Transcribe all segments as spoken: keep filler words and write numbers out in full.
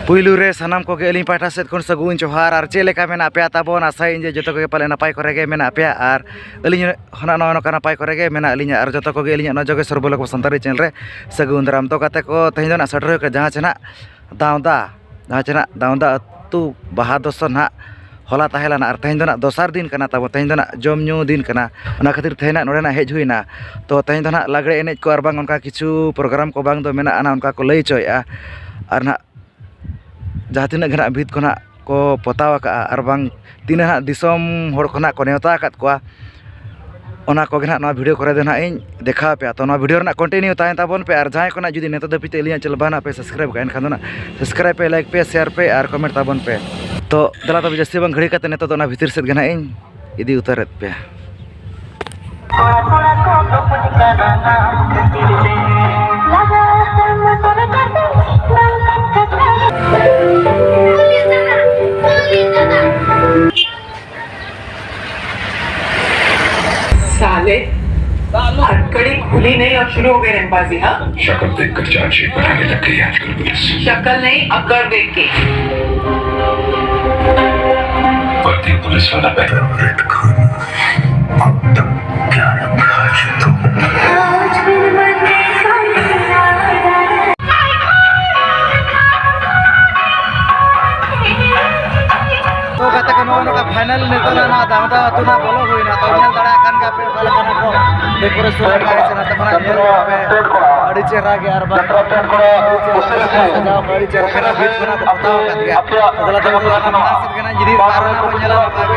ᱯᱩᱭᱞᱩ ᱨᱮ ᱥᱟᱱᱟᱢ ᱠᱚᱜᱮ ᱟᱹᱞᱤᱧ ᱯᱟᱦᱴᱟ ᱥᱮᱫ ᱠᱷᱚᱱ ᱥᱟᱹᱜᱩᱱ ᱡᱚᱦᱟᱨ᱾ ᱟᱨ ᱪᱮᱫ ᱞᱮᱠᱟ ᱢᱮᱱᱟᱜ ᱯᱮᱭᱟ ᱛᱟᱵᱚᱱ? ᱟᱥᱟᱭᱟᱹᱧ ᱡᱮ ᱡᱚᱛᱚ ᱠᱚᱜᱮ ᱯᱟᱞᱮ ᱱᱟᱯᱟᱭ ᱠᱚᱨᱮ ᱜᱮ ᱢᱮᱱᱟᱜ ᱯᱮᱭᱟ, ᱟᱨ ᱟᱹᱞᱤᱧ ᱦᱚᱸ ᱱᱟᱜ ᱱᱚᱜᱼᱚ ᱱᱚᱝᱠᱟ ᱱᱟᱯᱟᱭ ᱠᱚᱨᱮ ᱜᱮ ᱢᱮᱱᱟᱜ ᱞᱤᱧᱟ᱾ ᱟᱨ ᱡᱚᱛᱚ ᱠᱚᱜᱮ ᱟᱹᱞᱤᱧᱟᱜ ᱱᱚᱣᱟ ᱡᱚᱜᱮᱥᱣᱚᱨ ᱵᱞᱚᱜ ᱥᱟᱱᱛᱟᱲᱤ ᱪᱮᱱᱮᱞ ᱨᱮ ᱥᱟᱹᱜᱩᱱ ᱫᱟᱨᱟᱢ᱾ ᱛᱚ ᱜᱟᱛᱮ ᱠᱚ, ᱛᱮᱦᱮᱧ ᱫᱚ ᱱᱟᱜ ᱥᱮᱴᱮᱨ ᱦᱩᱭ ᱠᱟᱱᱟ ᱡᱟᱦᱟᱸ ᱪᱮ ᱱᱟᱜ ᱫᱟᱣᱫᱟ, ᱡᱟᱦᱟᱸ ᱪᱮ ᱱᱟᱜ ᱫᱟᱣᱫᱟ ᱟᱹᱛᱩ ᱵᱟᱦᱟ ᱫᱚᱥᱚᱱ ᱱᱟᱜ ᱦᱚᱞᱟ ᱛᱟᱦᱮᱸ ᱞᱮᱱᱟ, ᱟᱨ ᱛᱮᱦᱮᱧ ᱫᱚ ᱱᱟᱜ ᱫᱚᱥᱟᱨ ᱫᱤᱱ ᱠᱟᱱᱟ ᱛᱟᱵᱚᱱ᱾ ᱛᱮᱦᱮᱧ ᱫᱚ ᱱᱟᱜ ᱡᱚᱢ ᱧᱩ ᱫᱤᱱ ᱠᱟᱱᱟ, ᱚᱱᱟ ᱠᱷᱟᱹᱛᱤᱨ ᱛᱮᱦᱮᱧ ᱱᱟᱜ ᱱᱚᱰᱮ ᱱᱟᱜ ᱦᱮᱡ ᱦᱩᱭᱱᱟ᱾ ᱛᱚ ᱛᱮᱦᱮᱧ ᱫᱚ ᱱᱟᱜ ᱞᱟᱜᱽᱲᱮ ᱮᱱᱮᱡ ᱠᱚ ᱟᱨ ᱵᱟᱝ ᱚᱱᱠᱟ ᱠᱤᱪᱷᱩ ᱯᱨᱳᱜᱨᱟᱢ ᱠᱚ ᱵᱟᱝ ᱫᱚ ᱢᱮᱱᱟᱜᱼᱟ, ᱚᱱᱠᱟ ᱠᱚ ᱞᱟᱹᱭ ᱦᱚᱪᱚᱭᱮᱫᱼᱟ᱾ ᱟᱨ ᱱᱟᱜ ᱡᱟᱦᱟᱸ ᱛᱤᱱᱟᱹᱜ ᱜᱮ ᱱᱟᱜ ᱵᱷᱤᱛ ᱠᱚ ᱱᱟᱜ ᱠᱚ ᱯᱚᱛᱟᱣ ᱟᱠᱟᱫᱼᱟ, ᱟᱨ ᱵᱟᱝ ᱛᱤᱱᱟᱹᱜ ᱦᱟᱸᱜ ᱫᱤᱥᱚᱢ ᱦᱚᱲ ᱠᱚ ᱱᱟᱜ ᱠᱚ ᱱᱮᱣᱛᱟ ᱟᱠᱟᱫ ᱠᱚᱣᱟ, ᱚᱱᱟ ᱠᱚᱜᱮ ᱱᱟᱜ ᱱᱚᱣᱟ ᱵᱷᱤᱰᱤᱭᱳ ᱠᱚᱨᱮ ᱫᱚ ᱱᱟᱜ ᱤᱧ ᱫᱮᱠᱷᱟᱣ ᱯᱮᱭᱟ᱾ ᱛᱚ ᱱᱚᱣᱟ ᱵᱷᱤᱰᱤᱭᱳ ᱨᱮᱱᱟᱜ ᱠᱚᱱᱴᱤᱱᱤᱭᱩ ᱛᱟᱦᱮᱱ ᱛᱟᱵᱚᱱ ᱯᱮ, ᱟᱨ ᱡᱟᱦᱟᱸᱭ ᱠᱚ ᱱᱟᱜ ᱡᱩᱫᱤ ᱱᱤᱛᱚᱜ ᱫᱷᱟᱹᱵᱤᱡ ᱛᱮ ᱟᱹᱞᱤᱧᱟᱜ ᱪᱮᱱᱮᱞ ᱵᱟᱝ ᱱᱟᱜ ᱯᱮ ᱥᱟᱵᱥᱠᱨᱟᱭᱤᱵ ᱠᱟᱜᱼᱟ, ᱮᱱᱠᱷᱟᱱ ᱫᱚ ᱱᱟᱜ ᱥᱟᱵᱥᱠᱨᱟᱭᱤᱵ ᱯᱮ, ᱞᱟᱭᱤᱠ ᱯᱮ, ᱥᱮᱭᱟᱨ ᱯᱮ ᱟᱨ ᱠᱚᱢᱮᱱᱴ ᱛᱟᱵᱚᱱ ᱯᱮ᱾ ᱛᱚ ᱫᱮᱞᱟ ᱛᱚᱵᱮ ᱡᱟᱹᱥᱛᱤ ᱵᱟᱝ ᱜᱷᱟᱹᱲᱤ ᱠᱟᱛᱮ ᱱᱤᱛᱚᱜ ᱫᱚ ᱚᱱᱟ ᱵᱷᱤᱛᱤᱨ ᱥᱮᱫ ᱜᱮ ᱱᱟᱜ ᱤᱧ ᱤᱫᱤ ᱩᱛᱟᱹᱨᱮᱫ ᱯᱮᱭᱟ᱾ साले, हथकड़ी खुली नहीं और शुरू हो गए रंगबाजी, हाँ? शक्ल देखकर चार्जशीट बनाने लग गई आजकल पुलिस। शक्ल नहीं, अकड़ देख के। वर्दी पुलिस वाला पहन। अब तक क्या रखा है तुम? ᱛᱚ ᱜᱟᱛᱮ ᱠᱚ, ᱱᱚᱜᱼᱚ ᱱᱚᱝᱠᱟ ᱯᱷᱟᱭᱱᱟᱞ ᱱᱤᱛᱚᱜ ᱫᱚ ᱱᱟᱜ ᱫᱟᱣᱫᱟ ᱟᱹᱛᱩ ᱱᱟᱜ ᱵᱚᱞᱚ ᱦᱩᱭᱱᱟ᱾ ᱛᱚ ᱧᱮᱞ ᱫᱟᱲᱮᱭᱟᱜ ᱠᱟᱱ ᱜᱮᱭᱟ ᱯᱮ ᱚᱠᱟ ᱞᱮᱠᱟᱱᱟᱜ ᱠᱚ ᱰᱮᱠᱳᱨᱮᱥᱚᱱ ᱟᱠᱟᱫᱼᱟ ᱥᱮ ᱱᱚᱛᱮ ᱠᱷᱚᱱᱟᱜ ᱧᱮᱞ ᱧᱚᱜ ᱯᱮ, ᱟᱹᱰᱤ ᱪᱮᱦᱨᱟ ᱜᱮ ᱟᱨ ᱵᱟᱝ ᱟᱹᱰᱤ ᱪᱮᱦᱨᱟ ᱜᱮ ᱥᱟᱡᱟᱣ ᱠᱟᱱᱟ, ᱟᱹᱰᱤ ᱪᱮᱦᱨᱟ ᱜᱮ ᱵᱷᱤᱛ ᱠᱚ ᱱᱟᱜ ᱠᱚ ᱯᱚᱛᱟᱣ ᱟᱠᱟᱫ ᱜᱮᱭᱟ᱾ ᱛᱚ ᱫᱮᱞᱟ ᱛᱚᱵᱮ ᱚᱱᱟ ᱢᱟᱲᱟᱝ ᱥᱮᱫ ᱜᱮ ᱱᱟᱜ ᱡᱩᱫᱤ ᱯᱟᱨᱚᱢ ᱵᱚᱱ ᱧᱮᱞᱟ ᱱᱚᱝᱠᱟ ᱜᱮ᱾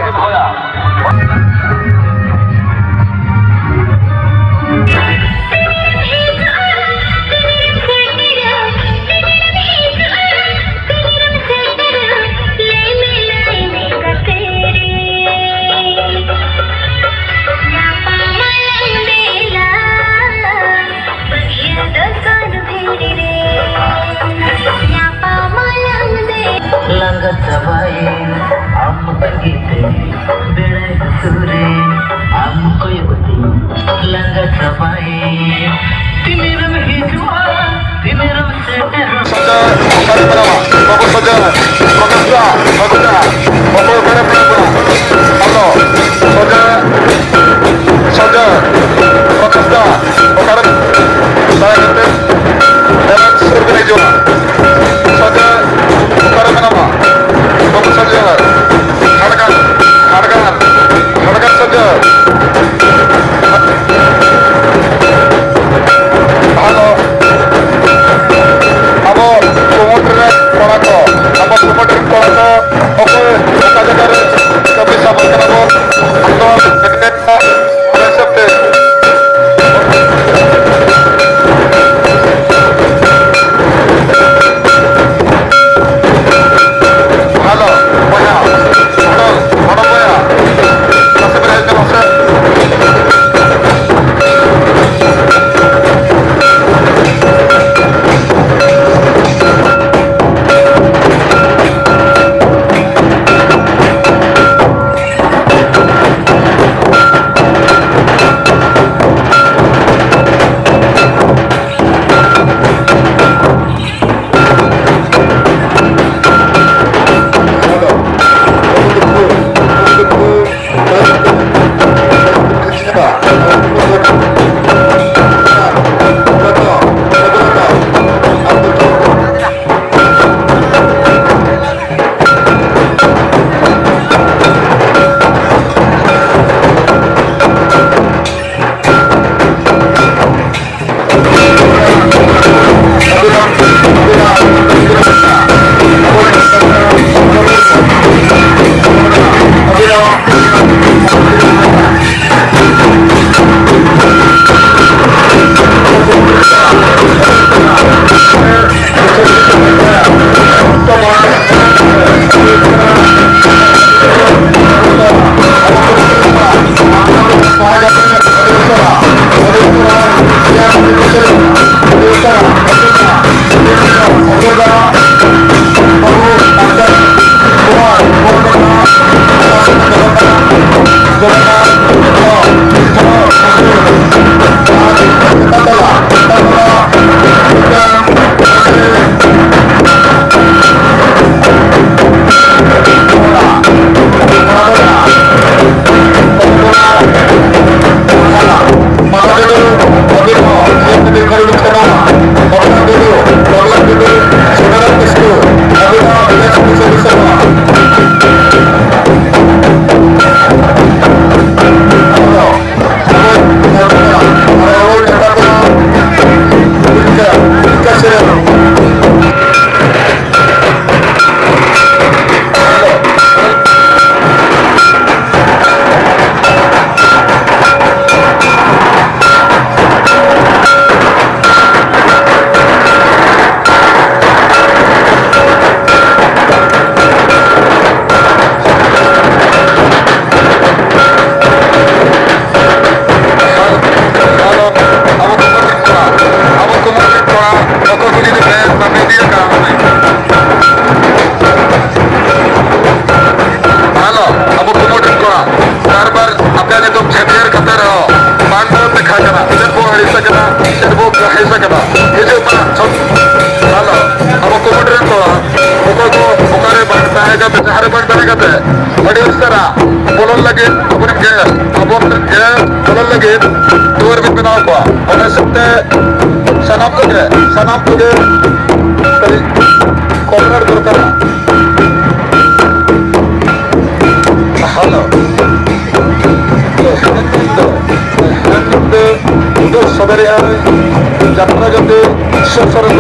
ᱞᱟᱸᱜᱟ ᱪᱟᱵᱟᱭᱮᱱ ᱟᱢ ᱛᱟᱺᱜᱤ ᱛᱮ, ᱵᱮᱲᱟᱭ ᱦᱟᱹᱥᱩᱨ ᱥᱚᱡᱟ ᱚᱠᱟᱨᱮ ᱢᱮᱱᱟᱢᱟ? ᱵᱟᱹᱵᱩ ᱥᱚᱡᱟ, ᱯᱨᱚᱠᱟᱥ ᱫᱟ, ᱵᱟᱹᱵᱩ ᱫᱟ, ᱚᱠᱚᱭ ᱚᱠᱟᱨᱮ ᱢᱮᱱᱟᱜ ᱵᱚᱱᱟ? ᱦᱮᱞᱳ, ᱥᱚᱡᱟ, ᱥᱚᱡᱟ, ᱯᱨᱚᱠᱟᱥ ᱫᱟ, ᱚᱠᱟᱨᱮ? ᱫᱟᱭᱟ ᱠᱟᱛᱮ ᱮᱞᱟᱝ ᱥᱩᱨ ᱵᱤᱱ ᱦᱤᱡᱩᱜᱼᱟ᱾ ᱥᱚᱡᱟ ᱚᱠᱟᱨᱮ ᱢᱮᱱᱟᱢᱟ? ᱵᱟᱹᱵᱩ ᱥᱚᱡᱟ, ᱠᱷᱟᱲᱜᱟᱨ, ᱠᱷᱟᱲᱜᱟᱨ, ᱠᱷᱟᱲᱜᱟᱨ ᱥᱚᱡᱟ᱾ ᱧᱮᱞ ᱠᱟᱛᱮ ᱨᱮᱦᱚᱸ ᱵᱟᱝ ᱵᱚᱱ ᱫᱮᱠᱷᱟ ᱠᱟᱱᱟ, ᱪᱮᱫ ᱵᱚᱱ ᱟᱹᱲᱤᱥ ᱟᱠᱟᱱᱟ, ᱪᱮᱫ ᱵᱚᱱ ᱟᱹᱲᱤᱥ ᱟᱠᱟᱱᱟ᱾ ᱦᱤᱡᱩᱜ ᱢᱟ ᱥᱚᱵ ᱦᱮᱞᱳ, ᱟᱵᱚ ᱠᱚᱢᱤᱴᱤ ᱨᱮᱱ ᱠᱚᱲᱟ, ᱚᱠᱚᱭ ᱠᱚ ᱚᱠᱟᱨᱮ ᱵᱟᱝ ᱛᱟᱦᱮᱸ ᱠᱟᱛᱮ, ᱡᱟᱦᱟᱸ ᱨᱮ ᱵᱟᱝ ᱛᱟᱦᱮᱸ ᱠᱟᱛᱮ, ᱟᱹᱰᱤ ᱩᱥᱟᱹᱨᱟ ᱵᱚᱞᱚᱱ ᱞᱟᱹᱜᱤᱫ, ᱟᱵᱚᱨᱮᱱ ᱜᱮ, ᱟᱵᱚᱨᱮᱱ ᱜᱮ ᱵᱚᱞᱚᱱ ᱞᱟᱹᱜᱤᱫ ᱫᱩᱣᱟᱹᱨ ᱵᱚᱱ ᱵᱮᱱᱟᱣ ᱠᱚᱣᱟ᱾ ᱚᱱᱟ ᱦᱤᱥᱟᱹᱵ ᱛᱮ ᱥᱟᱱᱟᱢ ᱠᱚᱜᱮ, ᱥᱟᱱᱟᱢ ᱠᱚᱜᱮ ᱠᱟᱹᱴᱤᱡ ᱠᱚᱢᱨᱮᱰ ᱫᱚᱨᱠᱟᱨᱟ᱾ ᱦᱮᱞᱳ᱾ ᱛᱮᱦᱮᱧ ᱫᱚ, ᱛᱮᱦᱮᱧ ᱫᱚ ᱩᱰᱩᱠ ᱥᱚᱫᱚᱨᱮᱜᱼᱟ ᱡᱟᱛᱨᱟ ᱡᱟᱛᱮ ᱥᱩᱠ ᱥᱚᱨᱮᱥ